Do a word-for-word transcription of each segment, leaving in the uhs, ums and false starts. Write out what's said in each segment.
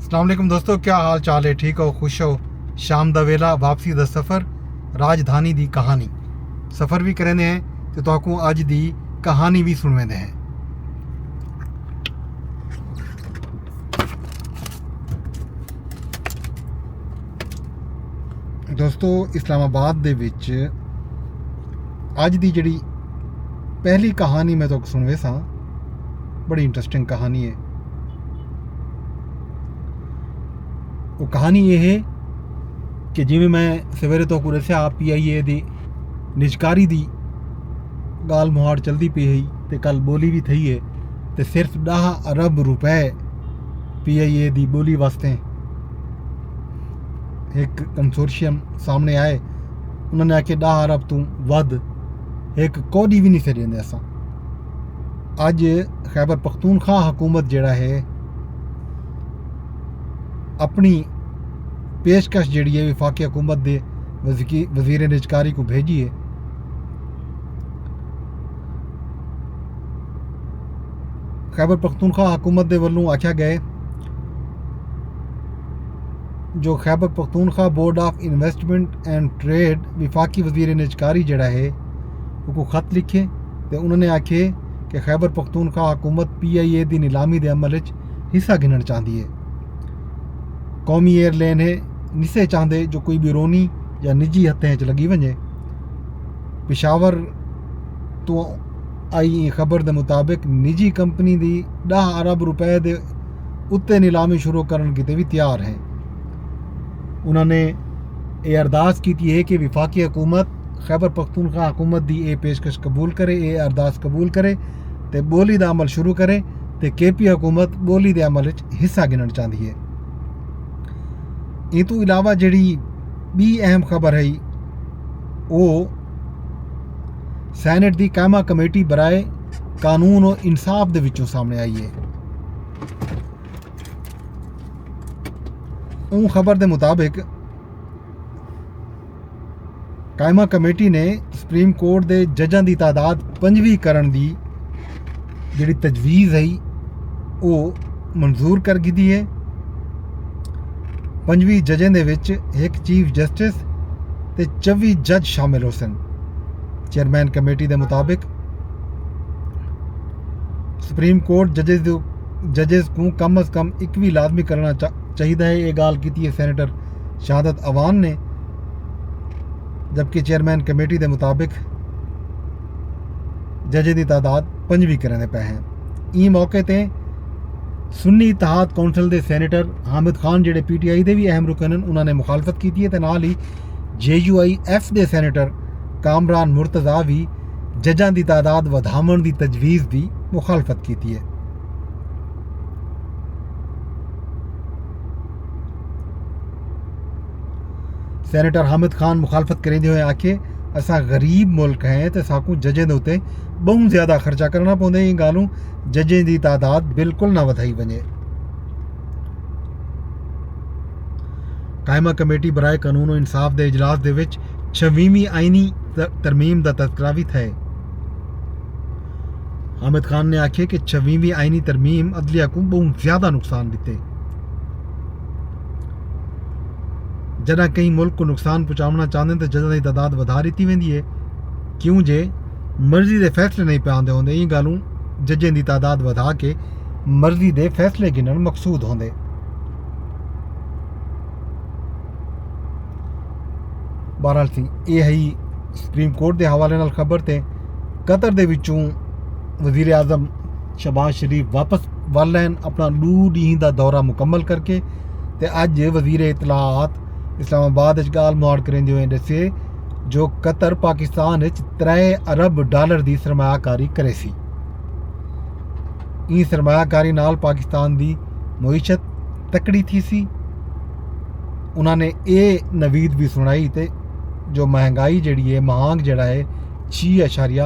السلام علیکم دوستو، کیا حال چال ہے؟ ٹھیک ہو؟ خوش ہو؟ شام دا ویلا، واپسی دا سفر، راجدھانی دی کہانی۔ سفر بھی کریندے ہیں تے تہاکوں اج دی کہانی بھی سنویندے ہیں۔ دوستو، اسلام آباد دے وچ اج دی جڑی پہلی کہانی میں تہاکوں سنویساں، بڑی انٹرسٹنگ کہانی ہے۔ وہ کہانی یہ ہے کہ جویں میں سویرے تہاکوں ݙسیا، پی آئی اے دی نجکاری دی ڳالھ مہاڑ چلدی پئی ہئی تے کل ٻولی وی تھئی ہے تے صرف ݙاہ ارب روپے پی آئی اے دی ٻولی واسطے ہک کنسورشیم سامݨے آئے۔ انہاں نے آکھیا ݙاہ ارب توں ودھ ہک کوݙی وی نہیں سے ݙیندے اساں۔ اڄ خیبر پختونخوا حکومت جیڑھا ہے، اپݨی پیشکش جیڑھی ہے وفاقی حکومت دے وزیکی-، وزیر نجکاری کوں بھیڄی ہے۔ خیبر پختونخوا حکومت دے ولوں آکھیا ڳئے جو Khyber Pakhtunkhwa board of investment and trade وفاقی وزیر نجکاری جیڑھا ہے، اوکوں خط لکھے تے انہاں نے آکھے کہ خیبر پختونخوا حکومت پی آئی اے دی نیلامی دے عمل اچ حصہ گھنݨ چاہندی ہے۔ قومی ایئر لین ہے، نسے چاہندے جو کوئی بیرونی یا نجی ہتھیں اچ لڳی ونڄے۔ پشاور توں آئی ایں خبر دے مطابق نجی کمپنی دی ݙاہ ارب روپے دے اتے نیلامی شروع کرݨ کیتے وی تیار ہیں۔ انہاں نے اے ارداس کیتی ہے کہ وفاقی حکومت خیبر پختونخوا حکومت دی اے پیشکش قبول کرے، اے ارداس قبول کرے تے ٻولی دا عمل شروع کرے تے کے پی حکومت ٻولی دے عمل اچ حصہ گھنݨ چاہندی ہے۔ ایں توں علاوہ جیڑھی ٻی اہم خبر ہئی، او سینیٹ دی قائمہ کمیٹی برائے قانون و انصاف دے وچوں سامݨے آئی ہے۔ اوں خبر دے مطابق، قائمہ کمیٹی نے سپریم کورٹ دے ججاں دی تعداد پنجوی کرݨ دی جیڑھی تجویز ہئی، او منظور کر گھدی ہے۔ پنجوی ججیں دے وچ ہک چیف جسٹس تے چوی جج شامل ہوسن۔ چیئرمین کمیٹی دے مطابق، سپریم کورٹ ججز دے، ججز کوں کم از کم اکوی لازمی کرݨا چا-، چاہیدا ہے۔ اے ڳالھ کیتی ہے سینیٹر شہادت اعوان نے، جبکہ چیئرمین کمیٹی دے مطابق ججیں دی تعداد پنجوی کریندے پئے ہیں۔ ایں موقع تے سنی اتحاد کونسل دے سینیٹر حامد خان، جیڑھے پی ٹی آئی دے وی اہم رکن ہن، انہاں نے مخالفت کیتی ہے تے نال ہی جے یو آئی ایف دے سینیٹر کامران مرتضی وی ججاں دی تعداد ودھاوݨ دی تجویز دی مخالفت کیتی ہے۔ سینیٹر حامد خان مخالفت کریندے ہوئے آکھے، اساں غریب ملک ہیں تے ساکوں ججیں دے اتے ٻہوں زیادہ خرچہ کرݨا پوندے، ایں ڳالھوں ججیں دی تعداد بالکل نہ ودھائی ونڄے۔ قائمہ کمیٹی برائے قانون و انصاف دے اجلاس دے وچ چھویہویں آئینی ت-، ترمیم دا تذکرہ وی تھئے۔ حامد خان نے آکھیے کہ چھویہویں آئینی ترمیم عدلیہ کوں ٻہوں زیادہ نقصان ݙتے۔ جݙاں کہیں ملک کوں نقصان پہنچاوݨا چاہندے تے ججاں دی تعداد ودھا ݙتی ویندی ہے، کیوں جے مرضی دے فیصلے نہیں پئے آندے ہوندے، ایں ڳالھوں ججیں دی تعداد ودھا کے مرضی دے فیصلے گھنݨ مقصود ہوندے۔ بہرحال سی، اے ہئی سپریم کورٹ دے حوالے نال خبر۔ تے قطر دے وچوں وزیر اعظم شہباز شریف واپس ول ہن اپݨا ݙو ݙینھ دا دورہ مکمل کر کے۔ تے اڄ وزیر اطلاعات اسلام آباد اچ ڳالھ مہاڑ کریندے ہوئے ݙسے جو قطر پاکستان اچ ترے ارب ڈالر دی سرمایہ کاری کریسی۔ ایں سرمایہ کاری نال پاکستان دی معیشت تکڑی تھیسی۔ انہاں نے اے نوید وی سݨائی تے جو مہنگائی جیڑھی ہے، مہانگ جیڑھا ہے، چھی اعشاریہ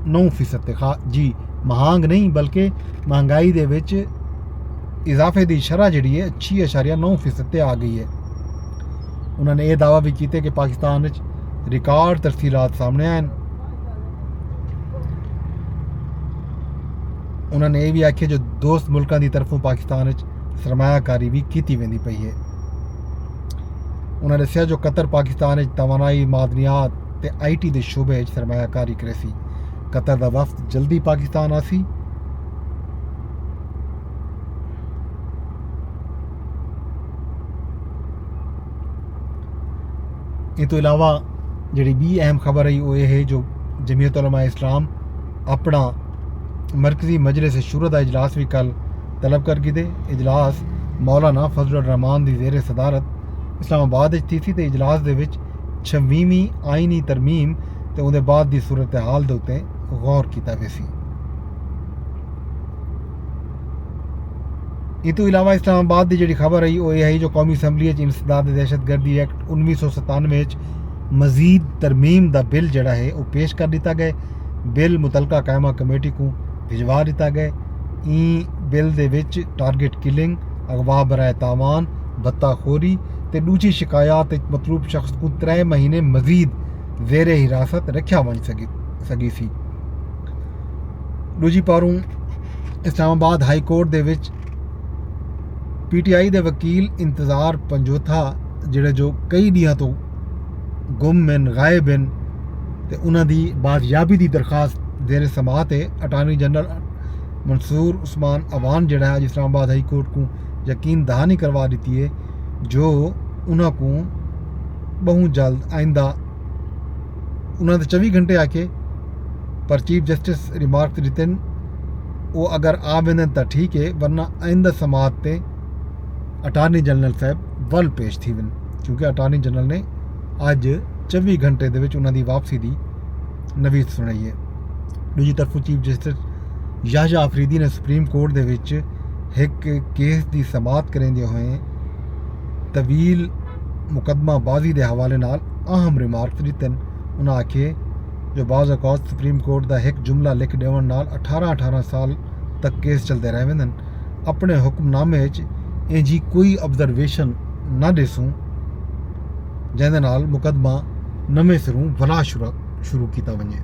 نو فیصد تے خا-، جی، مہانگ نہیں بلکہ مہنگائی دے وچ اضافے دی شرح جیڑھی ہے، چھی اعشاریہ نو فیصد تے آ ڳئی ہے۔ انہاں نے اے دعویٰ وی کیتے کہ پاکستان وچ ریکارڈ ترسیلات سامݨے آئن۔ انہاں نے اے وی آکھیا جو دوست ملکاں دی طرفوں پاکستان وچ سرمایہ کاری وی کیتی ویندی پئی ہے۔ انہاں ݙسیا جو قطر پاکستان اچ توانائی، معدنیات تے آئی ٹی دے شعبے اچ سرمایہ کاری کریسی۔ قطر دا وفد جلدی پاکستان آسی۔ ایں توں علاوہ جیڑھی ٻی اہم خبر ہئی، او اے ہے جو جمعیت علماء اسلام اپݨا مرکزی مجلس شورا دا اجلاس وی کل طلب کر گھدے۔ اجلاس مولانا فضل الرحمان دی زیر صدارت اسلام آباد اچ تھیسی تے اجلاس دے وچ چھویہویں آئینی ترمیم تے اوندے بعد دی صورتحال دے اتے غور کیتا ویسی۔ ایں توں علاوہ اسلام آباد دی جیڑھی خبر ہئی، او اے ہئی جو قومی اسمبلی اچ انسداد دہشت گردی ایکٹ انویہہ سو ستانوے اچ مزید ترمیم دا بل جیڑھا ہے، او پیش کر ݙتا ڳئے۔ بل متعلقہ قائمہ کمیٹی کوں بھجوا ݙتا ڳئے۔ ایں بل دے وچ ٹارگٹ کلنگ، اغوا برائے تاوان، بھتہ خوری تے ݙوجھی شکایات اچ مطلوب شخص کوں ترے مہینے مزید زیر حراست رکھیا ونڄ سڳی، سڳیسی۔ ݙوجھی پاروں اسلام آباد ہائی کورٹ دے وچ پی ٹی آئی دے وکیل انتظار پنجوتھا، جیڑھے جو کئی ݙینہاں توں گم ہن، غائب ہن، تے انہاں دی بازیابی دی درخواست زیر سماعت ہے۔ اٹارنی جنرل منصور عثمان اعوان جیڑھا ہے، اڄ اسلام آباد ہائی کورٹ کوں یقین دہانی کروا ݙتی ہے جو انہاں کوں ٻہوں جلد آئندہ انہاں دے چووی گھنٹے آکھے، پر چیف جسٹس ریمارکس ݙتن، او اگر آ ویندن تاں ٹھیک ہے، ورنہ آئندہ سماعت تے اٹارنی جنرل صاحب ول پیش تھی ون، کیونکہ اٹارنی جنرل نے اڄ چووی گھنٹے دے وچ انہاں دی واپسی دی نوید سݨائی ہے۔ ݙوجھی طرفوں چیف جسٹس یحییٰ آفریدی نے سپریم کورٹ دے وچ ہک کیس دی سماعت کریندے ہوئیں طویل مقدمہ بازی دے حوالے نال اہم ریمارکس ݙتن۔ انہاں آکھیے جو بعض اوقات سپریم کورٹ دا ہک جملہ لکھ ݙیوݨ نال اٹھارہ اٹھارہ سال تک کیس چلدے رہ ویندن۔ اپݨے حکم نامے اچ اینجھی کوئی آبزرویشن نہ ݙیسوں جیندے نال مقدمہ نویں سروں ولا شروع، شروع کیتا ونڄے۔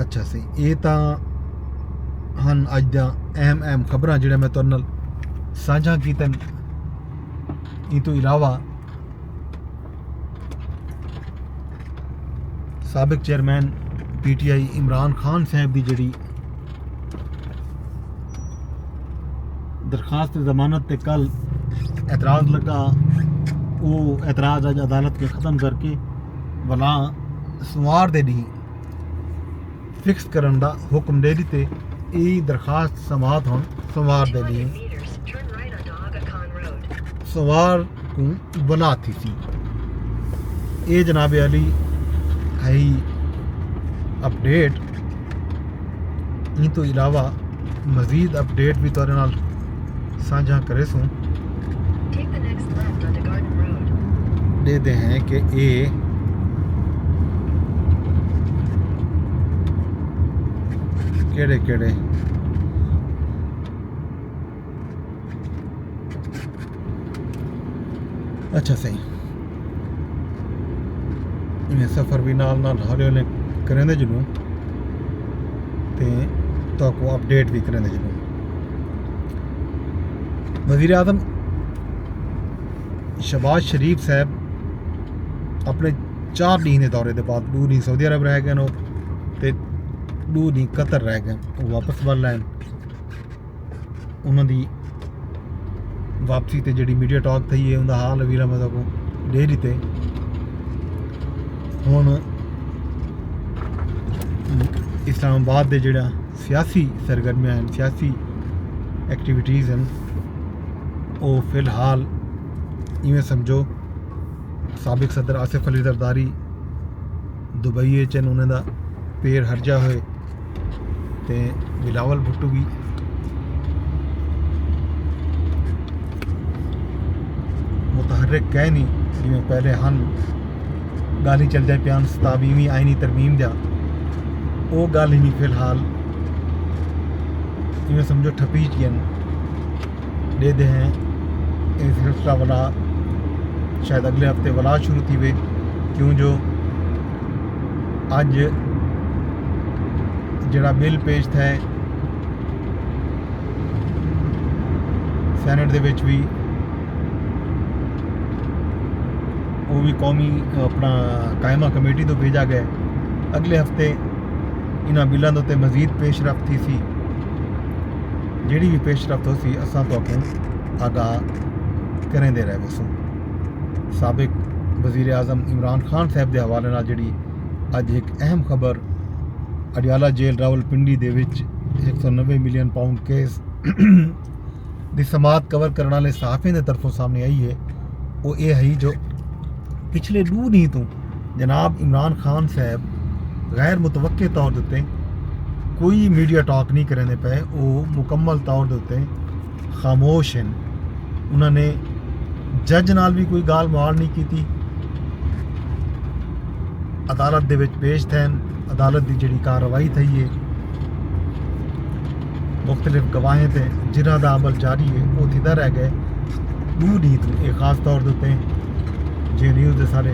اچھا سئیں، اے تاں ہن اڄ دیاں اہم اہم خبراں جیڑھیاں میں تہاݙے نال سانجھا کیتن۔ ایں توں علاوہ سابق chairman P T I Imran Khan صاحب دی جیڑھی درخواست ضمانت تے کل اعتراض لڳا، او اعتراض اڄ عدالت نے ختم کر کے ولا سنوار دے ݙینہہ فکس کرݨ دا حکم ݙے ݙتے۔ اے درخواست سماعت ہݨ سنوار دے ݙینہہ، سنوار کوں ولا تھیسی۔ اے جناب عالی ہئی اپڈیٹ۔ ایں توں علاوہ مزید اپڈیٹ وی تہاݙے نال سانجھا کریسوں۔ Take the next left onto Garden Road. ݙیہدے ہیں کہ اے کیڑھے کیڑھے۔ اچھا سئیں، ایویں سفر وی نال نال ہولے ہولے کریندے چلوں تے تہاکوں اپڈیٹ وی کریندے چلوں۔ وزیر اعظم شہباز شریف صاحب اپݨے چار ݙینہہ دے دورے دے بعد ݙو ݙینہہ سعودی عرب رہ ڳئے ہن تے ݙو ݙینہہ قطر رہ ڳئے ہن، او واپس ول آئن۔ انہاں دی واپسی تے جیڑھی میڈیا ٹاک تھئی ہے، اوندا حال وی میں تہاکوں ݙے ݙتے۔ ہݨ اسلام آباد دے جیڑھا سیاسی سرگرمیاں ہن، سیاسی ایکٹیویٹیز ہن، او فی الحال ایویں سمجھو سابق صدر آصف علی زرداری دبئی اچ ہن، انہاں دا پیر ہرجا ہوئے تے بلاول بھٹو وی متحرک کائنی، جیویں پہلے ہن۔ ڳالھیں چلدے پیاں ہن ستاویہویں آئینی ترمیم دیاں، او ڳالھیں وی فی الحال ایویں سمجھو ٹھپی چ ڳئن۔ ݙیہدے ہیں۔ اے سلسلہ ولا شاید اڳلے ہفتے ولا شروع تھیوے، کیوں جو اڄ جیڑھا بل پیش تھئے، سینیٹ دے وچ وی، او وی قومی اپݨا قائمہ کمیٹی توں بھیجا ڳئے۔ اڳلے ہفتے انہاں بلاں دے اتے مزید پیش رفت تھیسی۔ جیڑھی وی پیش رفت ہوسی، اساں تہاکوں آگاہ کریندے رہ ویسوں۔ سابق وزیر اعظم عمران خان صاحب دے حوالے نال جیڑھی اڄ ہک اہم خبر، اڈیالہ جیل راولپنڈی دے وچ ہک سو نوے ملین پاؤنڈ کیس دی سماعت کور کرݨ والے صحافیاں دے طرفوں سامݨے آئی ہے، او اے ہئی جو پچھلے ݙو ݙینھ توں جناب عمران خان صاحب غیر متوقع طور دے اتے کوئی میڈیا ٹاک نہیں کریندے پئے، او مکمل طور دے اتے خاموش ہن۔ انہاں نے جج نال وی کوئی ڳالھ مہاڑ نہیں کیتی۔ عدالت دے وچ پیش تھین، عدالت دی جڑی کارروائی تھئی ہے، مختلف گواہیں تے جنہاں دا عمل جاری ہے، او تھیندا رہ ڳئے۔ ݙو ݙینھ توں اے خاص طور دے اتے جے نیوز دے سارے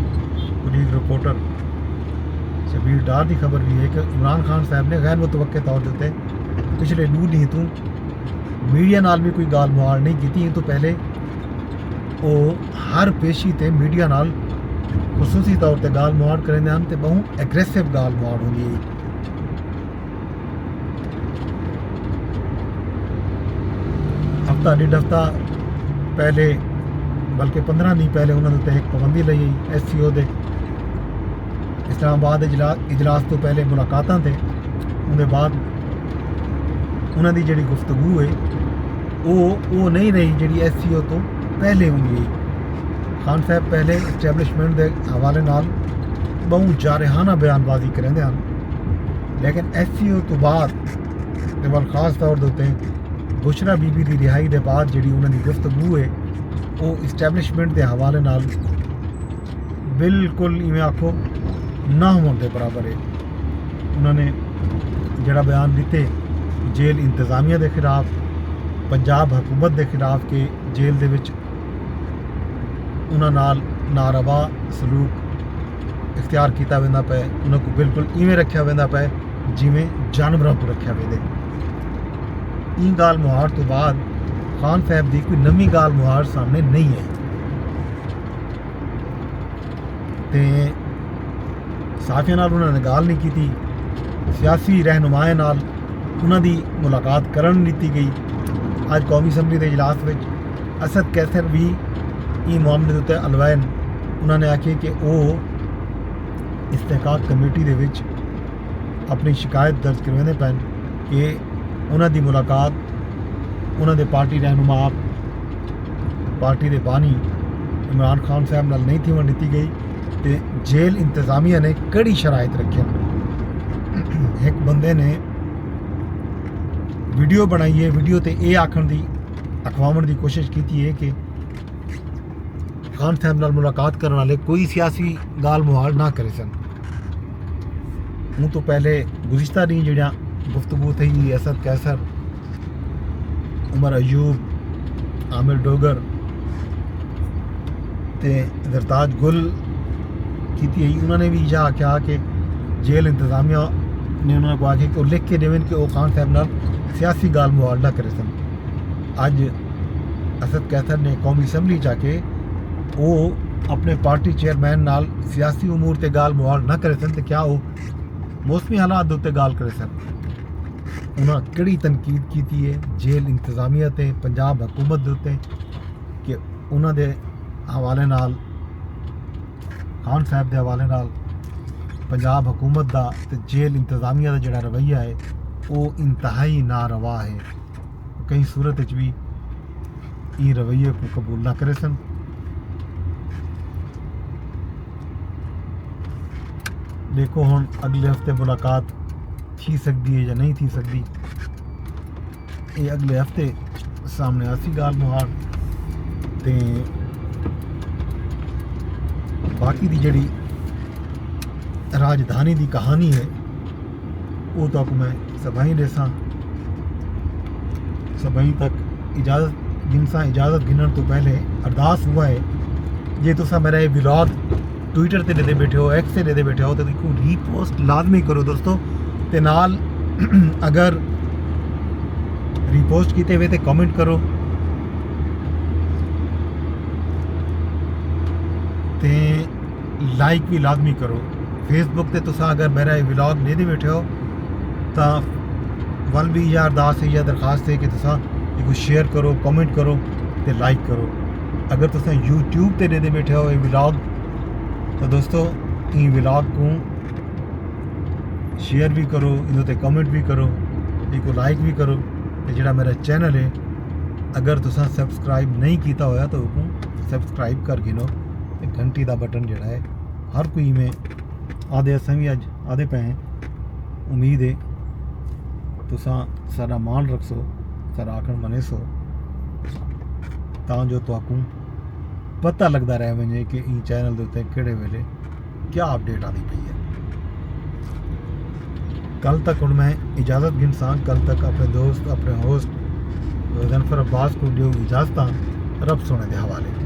کولیگ رپورٹر شبیر ڈار دی خبر وی ہے کہ عمران خان صاحب نے غیر متوقع طور دے اتے پچھلے ݙو ݙینھ توں میڈیا نال وی کوئی ڳالھ مہاڑ نہیں کیتی۔ ایں توں پہلے او ہر پیشی تے میڈیا نال خصوصی طور تے ڳالھ مہاڑ کریندے ہن تے ٻہوں ایگریسو ڳالھ مہاڑ ہوندی ہئی۔ ہفتہ ݙیڈھ ہفتہ پہلے، بلکہ پندرہ ݙینھ پہلے انہاں دے اتے ہک پابندی لئی ہئی ایس سی او دے۔ اسلام آباد اجلا-، اجلاس توں پہلے ملاقاتاں تے اوندے بعد انہاں دی جڑی گفتگو ہے، او، او نہیں رہی جڑی ایس سی او توں پہلے ہوندی ہئی۔ خان صاحب پہلے اسٹیبلشمنٹ دے حوالے نال ٻہوں جارحانہ بیان بازی کریندے ہن، لیکن ایس سی او توں بعد تے ول خاص طور دے اتے بشریٰ بی بی دی رہائی دے بعد جڑی انہاں دی گفتگو ہے، او اسٹیبلشمنٹ دے حوالے نال بالکل ایویں آکھو نہ ہووݨ دے برابر ہے۔ انہاں نے جڑا بیان ݙتے جیل انتظامیہ دے خلاف، پنجاب حکومت دے خلاف کہ جیل دے وچ انہاں نال ناروا سلوک اختیار کیتا ویندا پئے، انہاں کوں بالکل ایویں رکھیا ویندا پئے جیویں جانوراں کوں رکھیا ویندے۔ ایں ڳالھ مہاڑ توں بعد خان صاحب دی کوئی نویں ڳالھ مہاڑ سامݨے نہیں آئی۔ تے صحافیاں نال انہاں نے ڳالھ نہیں کیتی۔ سیاسی رہنمائیں نال انہاں دی ملاقات کرݨ ݙتی ڳئی۔ اڄ قومی اسمبلی دے اجلاس وچ اسد قیصر وی ایں معاملے دے اتے الوائن۔ انہاں نے آکھیا کہ او استحقاق کمیٹی دے وچ اپݨی شکایت درج کرویندے پئن کہ انہاں دی ملاقات انہاں دے پارٹی رہنما، پارٹی دے بانی عمران خان صاحب نال نہیں تھیوݨ ݙتی ڳئی تے جیل انتظامیہ نے کڑی شرائط رکھے۔ ہک بندے نے ویڈیو بݨائی ہے، ویڈیو تے اے آکھݨ دی، اکھواوݨ دی کوشش کیتی ہے کہ خان صاحب نال ملاقات کرݨ والے کوئی سیاسی ڳالھ مہاڑ نہ کریسن۔ اوں توں پہلے گزشتہ ݙینھ جیڑھیاں گفتگو تھئی، اسد قیصر، عمر ایوب، عامر ڈوگر تے زرتاج گل کیتی ہئی۔ انہاں نے وی ایجھا آکھیا کہ جیل انتظامیہ نے انہاں کوں آکھیا کہ او لکھ کے ݙیون کہ او خان صاحب نال سیاسی ڳالھ مہاڑ نہ کریسن۔ اڄ اسد قیصر نے قومی اسمبلی چ آکھے او اپݨے پارٹی چیئرمین نال سیاسی امور تے ڳالھ مہاڑ نہ کریسن تے کیا او موسمی حالات دے اتے ڳالھ کریسن؟ انہاں کڑی تنقید کیتی ہے جیل انتظامیہ تے پنجاب حکومت دے اتے کہ انہاں دے حوالے نال، خان صاحب دے حوالے نال پنجاب حکومت دا تے جیل انتظامیہ دا جڑا رویہ ہے، او انتہائی ناروا ہے۔ کہیں صورت اچ وی ایں رویے کوں قبول نہ کریسن۔ ݙیکھو ہݨ اڳلے ہفتے ملاقات تھی سڳدی ہے یا نہیں تھی سڳدی، اے اڳلے ہفتے سامݨے آسی ڳالھ مہاڑ۔ تے باقی دی جڑی راجدھانی دی کہانی ہے، او تہاکوں میں سبھائیں ݙیساں۔ سبھائیں تک اجازت گھنساں۔ اجازت گھنݨ توں پہلے ارداس ہوا ہے، جے تساں میرا اے ولاگ ٹویٹر تے ݙیندے ٻیٹھے ہو، ایکس تے ݙیندے ٻیٹھے ہو، تے ایکوں ری پوسٹ لازمی کرو دوستو۔ تے نال اگر ری پوسٹ کیتے ہوئے تے کمنٹ کرو۔ تے لائک بھی لازمی کرو۔ فیس بک تے تساں اگر میرا یہ ولاگ ݙیہدے ٻیٹھے ہو تاں ول بھی یار داس ہے یا درخواست ہے کہ تساں ایکوں شیئر کرو، کمنٹ کرو تے لائک کرو۔ اگر تساں یوٹیوب تے ݙیہدے ٻیٹھے ہو یہ ولاگ تاں دوستو، ایں ولاگ کوں شیئر بھی کرو، ایندے تے کمنٹ بھی کرو، ایکوں لائک بھی کرو۔ تے جڑا میرا چینل ہے، اگر تساں سبسکرائب نہیں کیتا ہویا تو اوکوں سبسکرائب کر گھنو تے گھنٹی دا بٹن جڑا ہے، ہر کوئی میں آدھے اساں بھی اج آدھے پئے ہیں۔ امید ہے تساں ساڈا مان رکھسو، ساڈا آکھݨ منیسو، تاں جو تہاکوں پتہ لڳدا رہ ونڄے کہ ایں چینل دے اتے کیڑھے ویلے کیا اپڈیٹ آندی پئی ہے۔ کل تک ہݨ میں اجازت گھنساں، کل تک اپݨے دوست، اپݨے ہوسٹ غضنفر عباس کوں ݙیو اجازتاں۔ رب سوہݨے دے حوالے۔